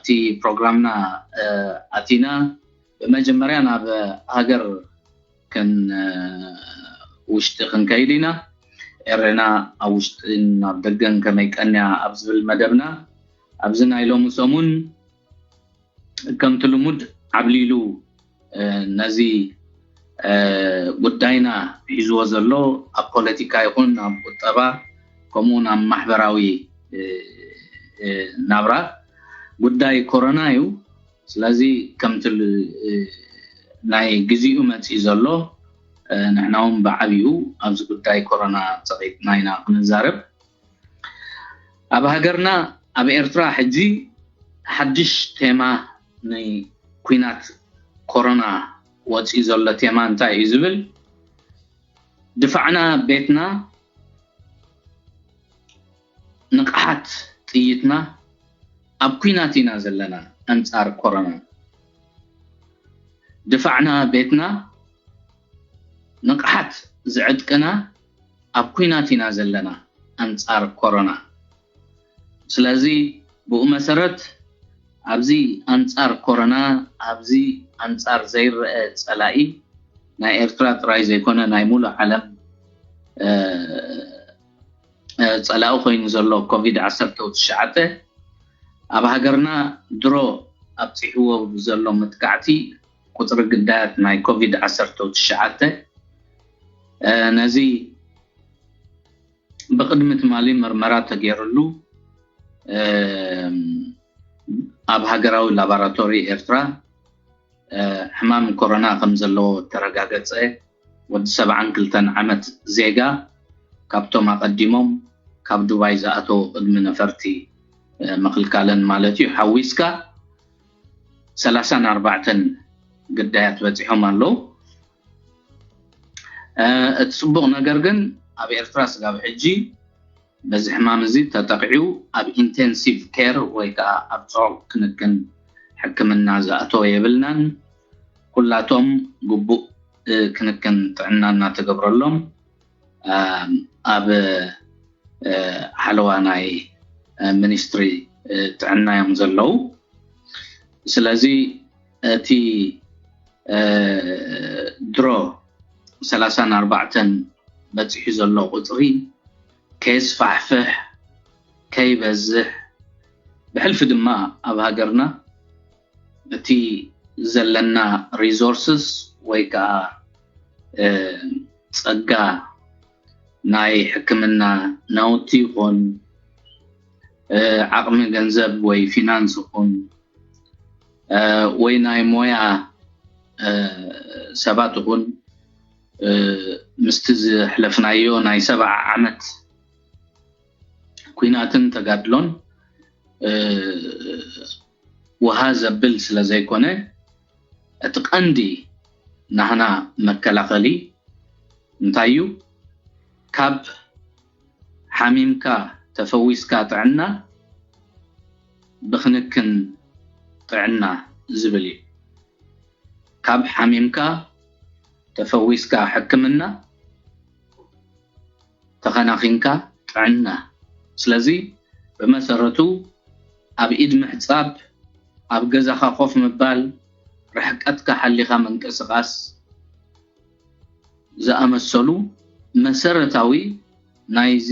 እቲ ፕሮግራምና ኣቲና። ብመጀመርያ ናብ ሃገር ክን ውሽጢ ክንከይድ ኢና። ኤረና ኣብ ውሽጥን ኣብ ደገን ከመይ ቀንያ ኣብ ዝብል መደብና፣ ኣብዚ ናይ ሎሚ ሰሙን ከምቲ ልሙድ ዓብሊሉ ነዚ ጉዳይና ሒዝዎ ዘሎ፣ ኣብ ፖለቲካ ይኹን ኣብ ቁጠባ፣ ከምኡ እውን ኣብ ማሕበራዊ ናብራ ጉዳይ ኮሮና እዩ። ስለዚ ከምቲ ናይ ግዚኡ መፅኢ ዘሎ፣ ንሕና እውን ብዓብኡ ኣብዚ ጉዳይ ኮሮና ፀቒጥና ኢና ክንዛረብ። ኣብ ሃገርና፣ ኣብ ኤርትራ ሕጂ ሓድሽ ቴማ ንኩናት ኮሮና ወፂኡ ዘሎ ቴማ እንታይ እዩ ዝብል፣ ድፋዕና ቤትና፣ ንቕሓት ጥይትና፣ ኣብ ኩናት ኢና ዘለና ኣንጻር ኮሮና። ድፋዕና ቤትና፣ ንቕሓት ዝዕጥቅና፣ ኣብ ኩናት ኢና ዘለና ኣንጻር ኮሮና። ስለዚ ብኡ መሰረት፣ ኣብዚ ኣንጻር ኮሮና፣ ኣብዚ ኣንጻር ዘይረአ ጸላኢ፣ ናይ ኤርትራ ጥራይ ዘይኮነ ናይ ሙሉእ ዓለም ጸላኢ ኮይኑ ዘሎ ኮቪድ ዓሰርተ ትሽዓተ፣ ኣብ ሃገርና ድሮ ኣብፂሕዎ ብዘሎ መጥቃዕቲ፣ ቁፅሪ ግዳያት ናይ ኮቪድ ዓሰርተ ትሽዓተ ነዚ ብቕድሚ ትማሊ ምርመራ ተገይርሉ፣ ኣብ ሃገራዊ ላቦራቶሪ ኤርትራ ሕማም ኮሮና ከም ዘለዎ ተረጋገፀ ወዲ ሰብዓን ክልተን ዓመት ዜጋ፣ ካብቶም ኣቐዲሞም ካብ ዱባይ ዝኣተዉ ቅድሚ ነፈርቲ ምኽልካለን ማለት እዩ፣ ሓዊስካ ሰላሳን ኣርባዕተን ግዳያት በፂሖም ኣለዉ። እቲ ፅቡቕ ነገር ግን፣ ኣብ ኤርትራ ስጋብ ሕጂ በዚ ሕማም እዚ ተጠቒዑ ኣብ ኢንቴንሲቭ ኬር ወይ ከዓ ኣብ ፅዑቕ ክንክን ሕክምና ዝኣተወ የብልናን። ኩላቶም ግቡእ ክንክን ጥዕና እናተገብረሎም ኣብ ሓለዋ ናይ ሚኒስትሪ ጥዕና እዮም ዘለዉ። ስለዚ እቲ ድሮ ሰላሳን ኣርባዕተን በፂሑ ዘሎ ቁፅሪ ከየስፋሕፍሕ፣ ከይበዝሕ፣ ብሕልፊ ድማ ኣብ ሃገርና እቲ ዘለና ሪሶርስስ ወይ ከዓ ፀጋ ናይ ሕክምና ናውቲ ይኹን፣ ዓቕሚ ገንዘብ ወይ ፊናንስ ይኹን፣ ወይ ናይ ሞያ ሰባት ይኹን፣ ምስቲ ዝሕለፍናዮ ናይ ሰብዓ ዓመት ኩናትን ተጋድሎን ውሃ ዘብል ስለ ዘይኮነ፣ እቲ ቀንዲ ናህና መከላኸሊ እንታይ እዩ? ካብ ሓሚምካ ተፈዊስካ ጥዕና፣ ብክንክን ጥዕና ዝብል እዩ። ካብ ሓሚምካ ተፈዊስካ ሕክምና፣ ተኸናኺንካ ጥዕና። ስለዚ ብመሰረቱ ኣብ ኢድ ምሕጻብ፣ ኣብ ገዛኻ ኮፍ ምባል፣ ርሕቀትካ ሓሊኻ ምንቅስቓስ ዝኣመሰሉ መሰረታዊ ናይዚ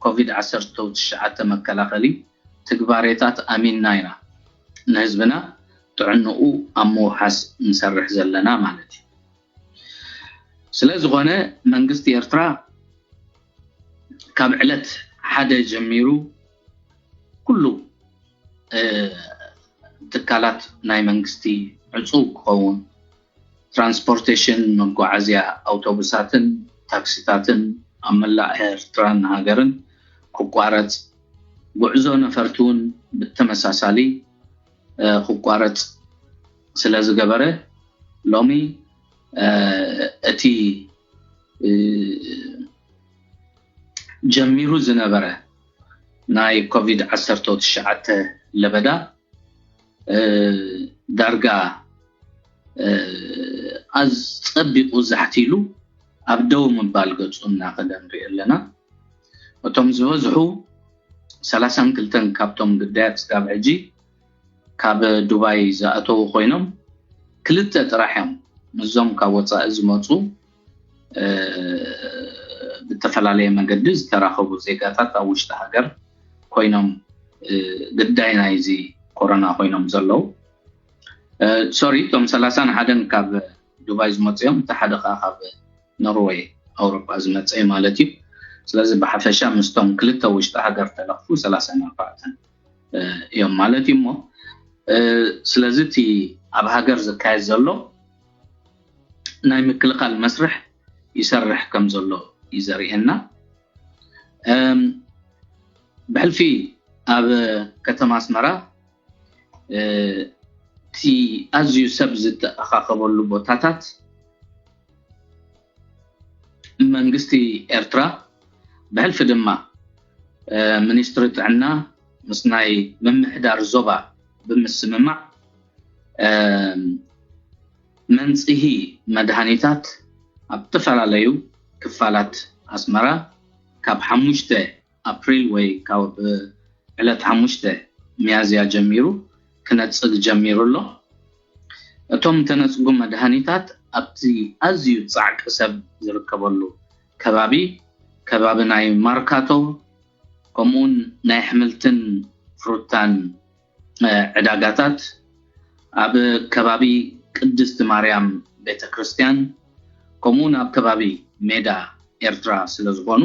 ኮቪድ ዓሰርተ ትሽዓተ መከላኸሊ ትግባሬታት ኣሚንና ኢና ንህዝብና ጥዕንኡ ኣብ ምውሓስ ንሰርሕ ዘለና ማለት እዩ። ስለ ዝኾነ መንግስቲ ኤርትራ ካብ ዕለት ሓደ ጀሚሩ ኩሉ ትካላት ናይ መንግስቲ ዕፁው ክኸውን፣ ትራንስፖርቴሽን መጓዓዝያ ኣውቶቡሳትን ታክሲታትን ኣብ መላእ ኤርትራን ሃገርን ክቋረፅ፣ ጉዕዞ ነፈርቲ እውን ብተመሳሳሊ ክቋረፅ ስለ ዝገበረ፣ ሎሚ እቲ ጀሚሩ ዝነበረ ናይ ኮቪድ ዓሰርተ ትሽዓተ ለበዳ ዳርጋ ኣፀቢቑ ዛሕቲሉ ኣብ ደው ምባል ገፁ እናኸደ ንሪኦ ኣለና። እቶም ዝበዝሑ ሰላሳን ክልተን ካብቶም ግዳያት ስጋብ ሕጂ ካብ ዱባይ ዝኣተዉ ኮይኖም ክልተ ጥራሕ እዮም ምስዞም ካብ ወፃኢ ዝመፁ ብተፈላለየ መገዲ ዝተራኸቡ ዜጋታት ኣብ ውሽጢ ሃገር ኮይኖም ግዳይ ናይዚ ኮሮና ኮይኖም ዘለዉ። ሶሪ፣ እቶም ሰላሳን ሓደን ካብ ዱባይ ዝመፅኦም፣ እቲ ሓደ ከዓ ካብ ኖርወይ ኣውሮጳ ዝመፀ ማለት እዩ። ስለዚ ብሓፈሻ ምስቶም ክልተ ውሽጢ ሃገር ተለኽፉ ሰላሳን ኣርባዕተን እዮም ማለት እዩ። እሞ ስለዚ እቲ ኣብ ሃገር ዝካየድ ዘሎ ናይ ምክልኻል መስርሕ ይሰርሕ ከም ዘሎ እዩ ዘርእየና። ብሕልፊ ኣብ ከተማ ኣስመራ እቲ ኣዝዩ ሰብ ዝተኣኻኸበሉ ቦታታት መንግስቲ ኤርትራ ብሕልፊ ድማ ሚኒስትሪ ጥዕና ምስ ናይ ምምሕዳር ዞባ ብምስምማዕ መንፅሂ መድሃኒታት ኣብ ዝተፈላለዩ ክፋላት ኣስመራ ካብ ሓሙሽተ ኣፕሪል ወይ ካብ ዕለት ሓሙሽተ ሚያዝያ ጀሚሩ ክነፅግ ጀሚሩ ኣሎ። እቶም ተነፅጉ መድሃኒታት ኣብቲ ኣዝዩ ፃዕቂ ሰብ ዝርከበሉ ከባቢ፣ ከባቢ ናይ ማርካቶ፣ ከምኡውን ናይ ኣሕምልትን ፍሩታን ዕዳጋታት፣ ኣብ ከባቢ ቅድስቲ ማርያም ቤተክርስትያን፣ ከምኡውን ኣብ ከባቢ ሜዳ ኤርትራ ስለ ዝኾኑ፣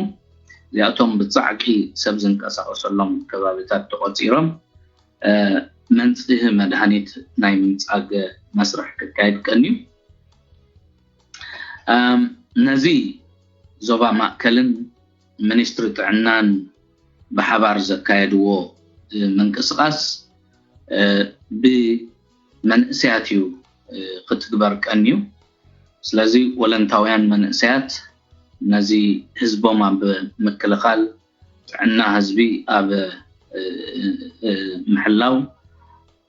እዚኣቶም ብጻዕቂ ሰብ ዝንቀሳቐሰሎም ከባቢታት ተቖጺሮም መንጽሂ መድሃኒት ናይ ምንጻግ መስርሕ ክካየድ ቀንዩ። ነዚ ዞባ ማእከልን ሚኒስትሪ ጥዕናን ብሓባር ዘካየድዎ ምንቅስቓስ ብመንእሰያት እዩ ክትግበር ቀንዩ። ስለዚ ወለንታውያን መንእሰያት ነዚ ህዝቦም ኣብ ምክልኻል ጥዕና ህዝቢ ኣብ ምሕላው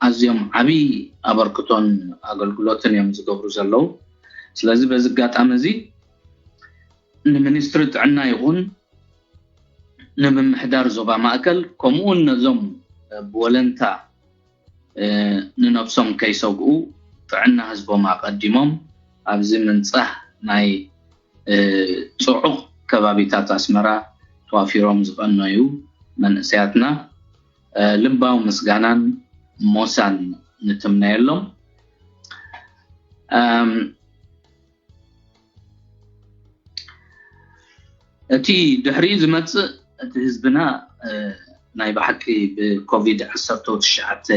ኣዝዮም ዓብዪ ኣበርክቶን ኣገልግሎትን እዮም ዝገብሩ ዘለዉ። ስለዚ በዚ ኣጋጣሚ እዚ ንሚኒስትሪ ጥዕና ይኹን ንምምሕዳር ዞባ ማእከል ከምኡውን ነዞም ብወለንታ ንነብሶም ከይሰግኡ ጥዕና ህዝቦም ኣቐዲሞም ኣብዚ ምንጻህ ናይ ፅዑቕ ከባቢታት ኣስመራ ተዋፊሮም ዝቐነዩ መንእሰያትና ልባዊ ምስጋናን ሞሳን ንትምነየሎም። እቲ ድሕሪ ዝመፅእ እቲ ህዝብና ናይ ብሓቂ ብኮቪድ ዓሰርተ ትሽዓተ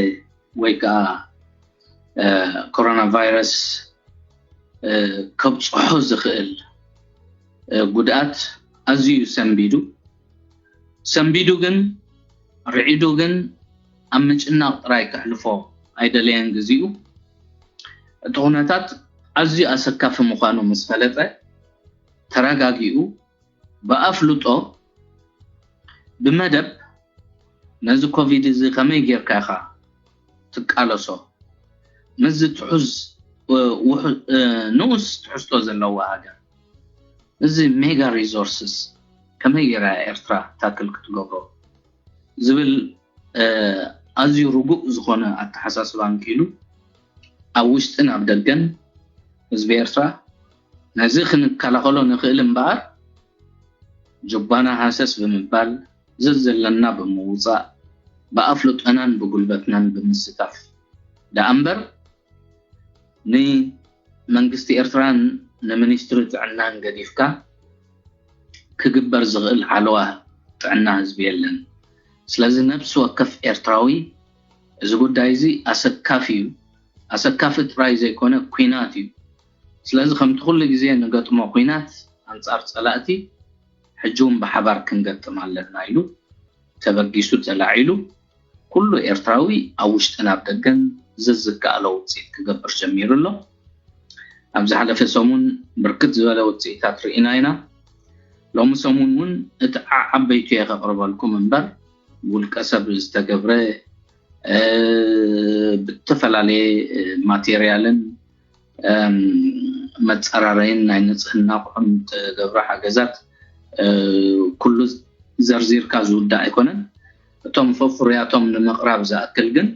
ወይ ከዓ ኮሮና ቫይረስ ከብፅሖ ዝኽእል ጉድኣት ኣዝዩ ሰንቢዱ ሰንቢዱ ግን ርዒዱ ግን ኣብ ምጭናቕ ጥራይ ከሕልፎ ኣይደለየን። ግዚኡ እቲ ኩነታት ኣዝዩ ኣሰካፊ ምዃኑ ምስ ፈለጠ ተረጋጊኡ ብኣፍልጦ ብመደብ ነዚ ኮቪድ እዚ ከመይ ጌርካ ኢኻ ትቃለሶ ምስዚ ትሑዝ ንኡስ ትሕዝቶ ዘለዋ ሃገር እዚ ሜጋ ሪሶርስስ ከመይ ጌራ ኤርትራ ታክል ክትገብሮ ዝብል ኣዝዩ ርጉእ ዝኾነ ኣተሓሳስባ እንኪሉ ኣብ ውሽጥን ኣብ ደገን ህዝቢ ኤርትራ ነዚ ክንከላኸሎ ንኽእል እምበኣር ጀባና ሃሰስ ብምባል ዘዘለና ብምውፃእ ብኣፍልጦናን ብጉልበትናን ብምስታፍ ደኣ እምበር ንመንግስቲ ኤርትራን ንሚኒስትሪ ጥዕናን ገዲፍካ ክግበር ዝኽእል ሓለዋ ጥዕና ህዝቢ የለን። ስለዚ ነብሲ ወከፍ ኤርትራዊ እዚ ጉዳይ እዚ ኣሰካፊ እዩ። ኣሰካፊ ጥራይ ዘይኮነ ኲናት እዩ። ስለዚ ከምቲ ኩሉ ግዜ ንገጥሞ ኲናት ኣንጻር ጸላእቲ ሕጂ እውን ብሓባር ክንገጥም ኣለና ኢሉ ተበጊሱ ተላዒሉ ኩሉ ኤርትራዊ ኣብ ውሽጥን ኣብ ደገን ዘዝከኣሎ ውፅኢት ክገብር ጀሚሩ ኣሎ። ኣብ ዝሓለፈ ሰሙን ብርክት ዝበለ ውፅኢታት ርኢና ኢና። ሎሚ ሰሙን እውን እቲ ዓዓበይቱ እየ ከቕርበልኩም እምበር ብውልቀ ሰብ ዝተገብረ ብተፈላለየ ማቴርያልን መፀራረይን ናይ ንፅህና ኣቑሑን ተገብረ ሓገዛት ኩሉ ዘርዚርካ ዝውዳእ ኣይኮነን። እቶም ፈፍርያቶም ንምቕራብ ዝኣክል ግን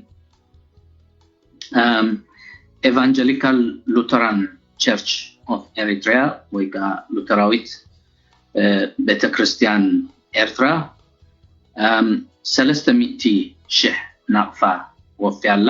Evangelical Lutheran Church of Eritrea ወይ ከዓ ሉተራዊት ቤተክርስትያን ኤርትራ ሰለስተ ሚእቲ ሽሕ ናቕፋ ወፍያ ኣላ።